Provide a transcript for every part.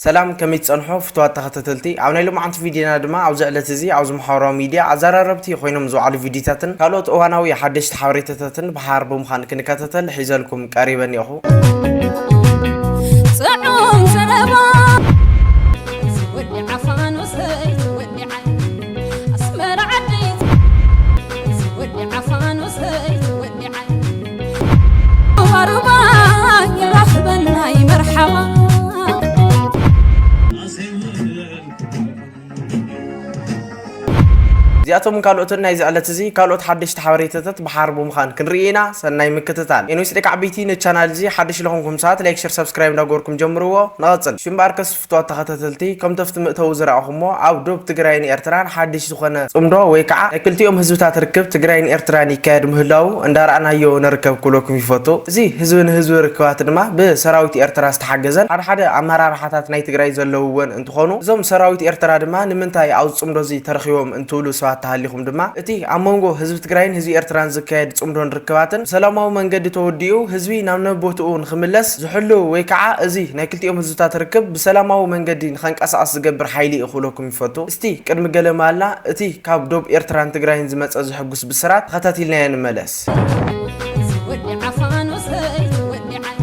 ሰላም፣ ከመይ ትጸንሑ ፍቱዋት ተኸታተልቲ? ኣብ ናይ ሎማዓንቲ ቪድዮና ድማ ኣብዚ ዕለት እዚ ኣብዚ ማሕበራዊ ሚድያ ኣዘራረብቲ ኮይኖም ዝወዓሉ ቪድዮታትን ካልኦት እዋናዊ ሓደሽቲ ሓበሬታታትን ብሓባር ብምዃን ክንከታተል ሒዘልኩም ቀሪበ እኒኦኹ። ጽዑም ዘረባ ወዲ ዓፋን ወሰይቲ ወዲ ዓይ ኣስመራ ዓደይ ወዲ ዓፋን ወሰይቲ ወዲ ዓይ ሩባ ሩባ ይራኽበናይ መርሓባ። እዚኣቶም ካልኦትን ናይዚ ዕለት እዚ ካልኦት ሓደሽቲ ሓበሬታታት ብሓር ብምዃን ክንርኢ ኢና። ሰናይ ምክትታል። ኤንዊስ ደቂ ዓበይቲ፣ ነቻናል እዚ ሓደሽ ለኹንኩም ሰባት ላይክ፣ ሸር፣ ሳብስክራይብ እንዳገበርኩም ጀምርዎ። ንቐጽል። ሽምባር ከስፍቶ ተኸታተልቲ፣ ከምቲ ኣብቲ መእተዊ ዝረኣኹሞ ኣብ ዶብ ትግራይን ኤርትራን ሓድሽ ዝኾነ ጽምዶ ወይ ከዓ ናይ ክልቲኦም ህዝብታት ርክብ ትግራይን ኤርትራን ይካየድ ምህላዉ እንዳረኣናዮ ንርከብ ክብለኩም ይፈቱ። እዚ ህዝቢ ንህዝቢ ርክባት ድማ ብሰራዊት ኤርትራ ዝተሓገዘን ሓደ ሓደ ኣመራርሓታት ናይ ትግራይ ዘለውዎን እንትኾኑ፣ እዞም ሰራዊት ኤርትራ ድማ ንምንታይ ኣብዚ ጽምዶ እዚ ተረኺቦም እንትብሉ ሰባት ተሃሊኹም ድማ፣ እቲ ኣብ መንጎ ህዝቢ ትግራይን ህዝቢ ኤርትራን ዝካየድ ጽምዶን ርክባትን ብሰላማዊ መንገዲ ተወዲኡ ህዝቢ ናብ ነቦትኡ ንኽምለስ ዝሕሉ ወይ ከዓ እዚ ናይ ክልቲኦም ህዝብታት ርክብ ብሰላማዊ መንገዲ ንኸንቀሳቐስ ዝገብር ሓይሊ እዩ ክብለኩም ይፈቱ። እስቲ ቅድሚ ገለ ማልና እቲ ካብ ዶብ ኤርትራን ትግራይን ዝመጸ ዘሕጉስ ብስራት ተኸታቲልናዮ ንመለስ። ወዲ ዓፋን ወሰይቲ ወዲ ዓይ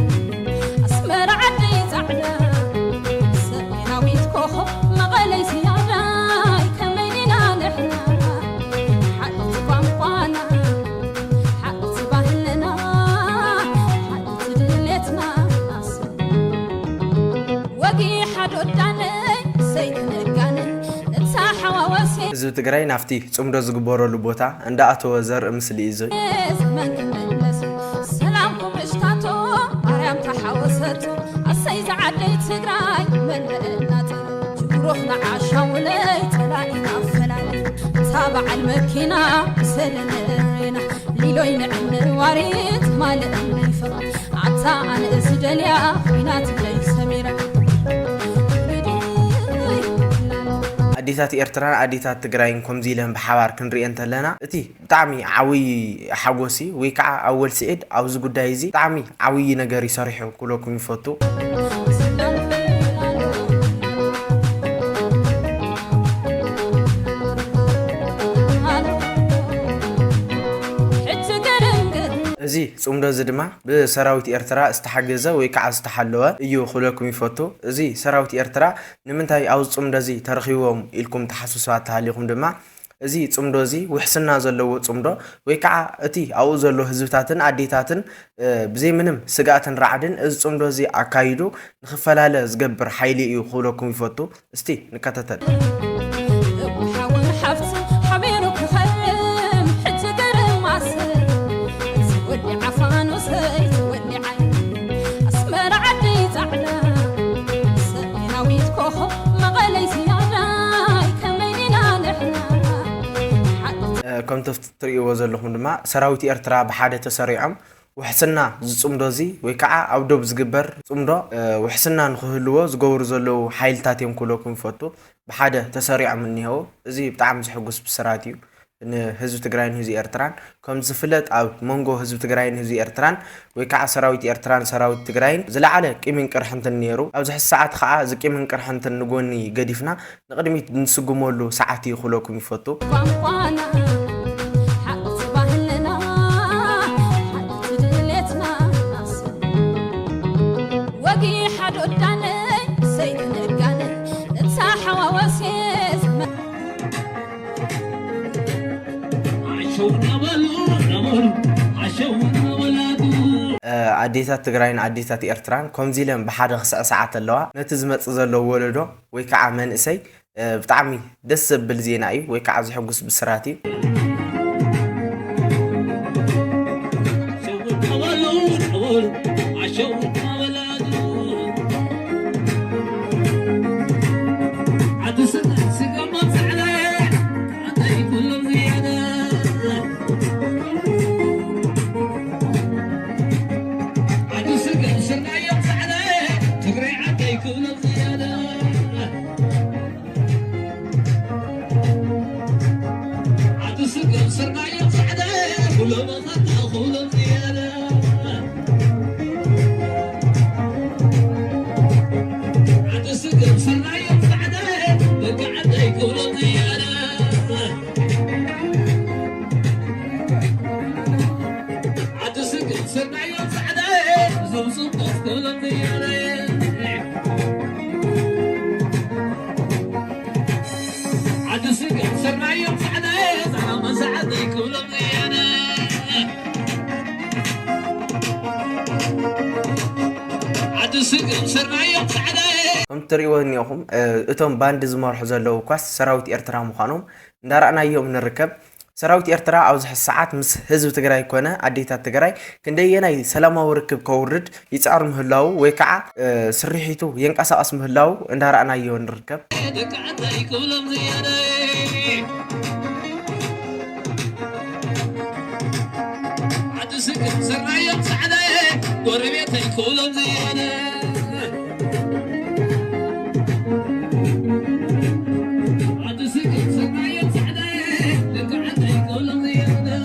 ኣስመራ ዓደይ ጻዕዳ ሰሜናዊት ኮኾብ መቐለይ ዝያዳይ ከመይ ዲና ንሕና ሓንቲ ቋንቋና ሓንቲ ባህልና ሓንቲ ድሌትና ወጊ ሓዶዳነይ ሰይትነጋነይ እታ ሓዋወሴ ህዝቢ ትግራይ ናብቲ ጽምዶ ዝግበረሉ ቦታ እንዳኣተወ ዘርኢ ምስሊ እዩ እዚ። ዘመን ክምለስ ሰላምኩም እሽታቶ ኣርያም ተሓወሰቶ ኣሰይ ዝዓደይ ትግራይ መለእና ጥራይ ጅግሮኽና ዓሻውለይ ጸላኢና ኣፈላላይ እታ በዓል መኪና ሰለነሬና ሊሎይ ንዕንር ዋሪት ማልእነይ ፍቕሪ ኣታ ኣነ እዚ ደልያ ኮይናትለይ ሰሚራ ኣዴታት ኤርትራን ኣዴታት ትግራይን ከምዚ ኢለን ብሓባር ክንሪኤ እንተለና እቲ ብጣዕሚ ዓብዪ ሓጎስ እዩ። ወይ ከዓ ኣወል ስዒድ ኣብዚ ጉዳይ እዚ ብጣዕሚ ዓብዪ ነገር እዩ ሰሪሑ ክብለኩም ይፈቱ። እዚ ጽምዶ እዚ ድማ ብሰራዊት ኤርትራ ዝተሓገዘ ወይ ከዓ ዝተሓለወ እዩ ክብለኩም ይፈቱ። እዚ ሰራዊት ኤርትራ ንምንታይ ኣብዚ ጽምዶ እዚ ተረኺቦም ኢልኩም ትሓስቡ ሰባት ተሃሊኹም ድማ እዚ ጽምዶ እዚ ውሕስና ዘለዎ ጽምዶ ወይ ከዓ እቲ ኣብኡ ዘሎ ህዝብታትን ኣዴታትን ብዘይ ምንም ስግኣትን ራዕድን እዚ ጽምዶ እዚ ኣካይዱ ንኽፈላለ ዝገብር ሓይሊ እዩ ክብለኩም ይፈቱ። እስቲ ንከታተል። ሓውን ሓፍቲ ሓቢሩ ክኸርም ሕጂ ገርም ኣስር እዚ ወዲ ዓፋን ወሰይቲ ወዲ ዓይ ኣስመራ ዓደይ ጻዕዳ ሰሜናዊት ኮኾብ መቐለይ ዝያዳይ ከመይ ዲና ንሕና ሓንቲ ከምቲ ትርእይዎ ዘለኹም ድማ ሰራዊት ኤርትራ ብሓደ ተሰሪዖም ውሕስና ዝጽምዶ እዚ ወይ ከዓ ኣብ ዶብ ዝግበር ጽምዶ ውሕስና ንክህልዎ ዝገብሩ ዘለዉ ሓይልታት እዮም ክብለኩም ይፈቱ። ብሓደ ተሰሪዖም እኒሀው። እዚ ብጣዕሚ ዝሕጉስ ብስራት እዩ ንህዝቢ ትግራይን ህዝቢ ኤርትራን። ከም ዝፍለጥ ኣብ መንጎ ህዝቢ ትግራይን ህዝቢ ኤርትራን ወይ ከዓ ሰራዊት ኤርትራን ሰራዊት ትግራይን ዝለዓለ ቂምን ቅርሕንትን ነይሩ። ኣብዚ ሕዚ ሰዓት ከዓ እዚ ቂምን ቅርሕንትን ንጎኒ ገዲፍና ንቕድሚት ንስጉመሉ ሰዓት እዩ ክብለኩም ይፈቱ። ቋንቋና ሓንቲ ባህልና ሓንቲ ድሌትና ወጊ ሓዶዳነይ ሰይትነጋነይ እታ ሓዋወሴ ዝመ ኣዴታት ትግራይን ኣዴታት ኤርትራን ከምዚ ኢለን ብሓደ ክስዕስዓ ተለዋ ነቲ ዝመጽእ ዘሎ ወለዶ ወይ ከዓ መንእሰይ ብጣዕሚ ደስ ዘብል ዜና እዩ ወይ ከዓ ዝሕጉስ ብስራት እዩ። ስርናዮም ጻዕዳየ። ከም ትሪእዎ እኒኦኹም፣ እ፣ እቶም ባንድ ዝመርሑ ዘለዉ ኳስ ሰራዊት ኤርትራ ምዃኖም እንዳረኣናዮም ንርከብ። ሰራዊት ኤርትራ ኣብዚ ሕዚ ሰዓት ምስ ህዝቢ ትግራይ ኮነ ኣዴታት ትግራይ ክንደየናይ ሰላማዊ ርክብ ከውርድ ይጽዕር ምህላዉ ወይ ከዓ፣ እ፣ ስርሒቱ የንቀሳቐስ ምህላዉ እንዳረኣናዮ ንርከብ። ደቂ ዓዳይ ክብሎም ዝያዳይ። ዓዲ ስግር ስርናዮም ጻዕዳየ፣ ጎረቤተይ ክብሎም ዝያዳይ። ዓዲ ስግር ስርናዮም ጻዕዳየ፣ ደቂ ዓዳይ ክብሎም ዝያዳይ።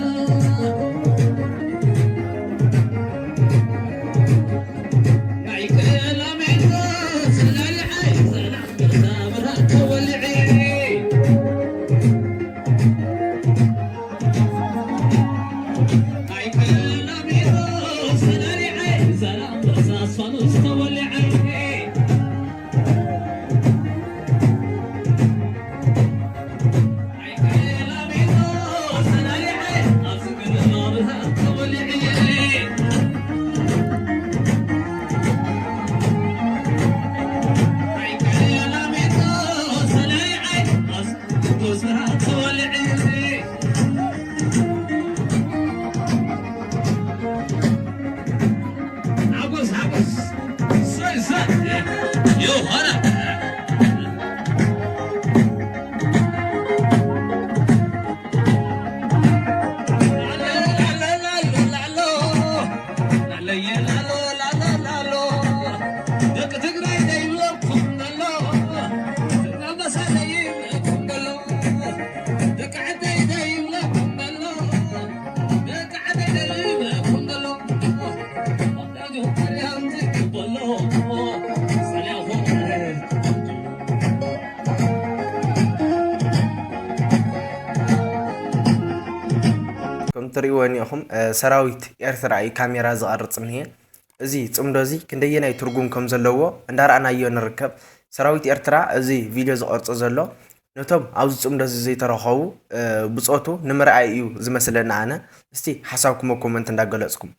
ሓጎስ፣ ሓጎስ። ሰይ፣ ሰይ። ዮሃና። ደቂ ትግራይ ደይብለኩም ዘሎ፣ ደቂ ኣንበሳ ደይብለኩም ዘሎ፣ ደቂ ዓደይ ደይብለኩም ዘሎ፣ ደቂ ዓደይ ደይብለኩም ዘሎ። ከም ትሪእዎ እኒኦኹም፣ እ፣ ሰራዊት ኤርትራ እዩ ካሜራ ዝቐርጽ እኒሄ። እዚ ጽምዶ እዚ ክንደየናይ ትርጉም ከም ዘለዎ እንዳረኣናዮ ንርከብ። ሰራዊት ኤርትራ እዚ ቪድዮ ዝቐርጾ ዘሎ ነቶም ኣብዚ ጽምዶ እዚ ዘይተረኸቡ፣ እ፣ ብጾቱ ንምርኣይ እዩ ዝመስለኒ ኣነ። እስቲ ሓሳብኩም ኣብ ኮመንት እንዳገለጽኩም።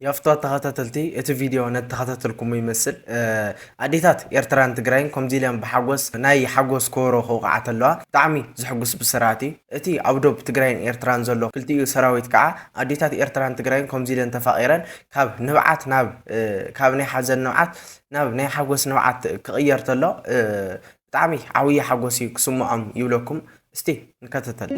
የፍትዋ ተኸታተልቲ፣ እቲ ቪድዮ ነተኸታተልኩሞ ይመስል። ኣዴታት ኤርትራን ትግራይን ከምዚ ኢለን ብሓጎስ ናይ ሓጎስ ኮሮ ከውቕዓ ተለዋ ብጣዕሚ ዝሕጉስ ብስራት እዩ። እቲ ኣብ ዶብ ትግራይን ኤርትራን ዘሎ ክልቲኡ ሰራዊት ከዓ ኣዴታት ኤርትራን ትግራይን ከምዚ ኢለን ተፋቒረን ካብ ንብዓት ናብ ካብ ናይ ሓዘን ንብዓት ናብ ናይ ሓጎስ ንብዓት ክቕየር ተሎ ብጣዕሚ ዓብዪ ሓጎስ እዩ ክስምዖም ይብለኩም። እስቲ ንከተተል።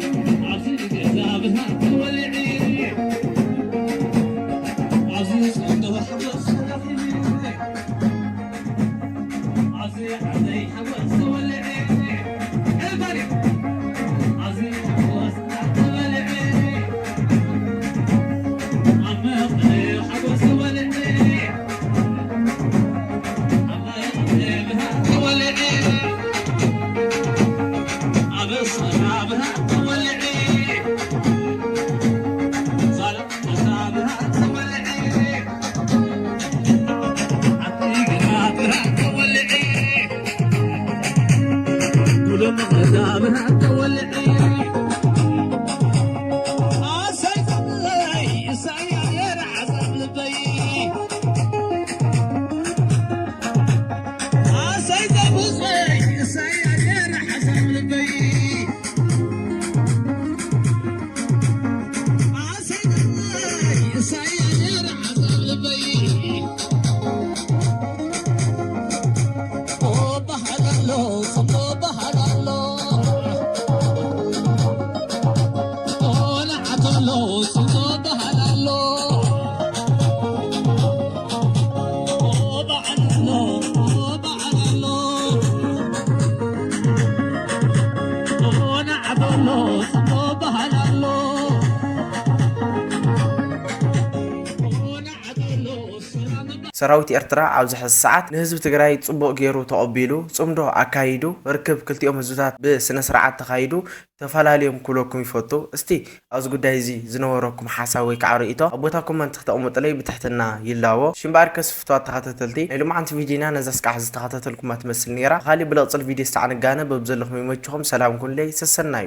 ሰራዊት ኤርትራ ኣብዚ ሕዚ ሰዓት ንህዝቢ ትግራይ ጽቡቕ ገይሩ ተቐቢሉ፣ ጽምዶ ኣካይዱ፣ ርክብ ክልቲኦም ህዝብታት ብስነ ስርዓት ተኻይዱ፣ ተፈላለዮም ክብለኩም ይፈቱ። እስቲ ኣብዚ ጉዳይ እዚ ዝነበረኩም ሓሳብ ወይ ከዓ ርእይቶ ኣብ ቦታ ኮመንት ክተቕምጡለይ ብትሕትና ይላቦ። ሽምበኣር ከስፍተዋ ተኸታተልቲ ናይ ሎማዓንቲ ቪድዮና ነዛ ስቃሕ ዝተኸታተልኩማ ትመስል ነይራ። ካሊእ ብለቕፅል ቪድዮ ስታዕ ንጋነ በብዘለኹም ይመችኹም። ሰላም ኩንለይ ሰሰናዩ።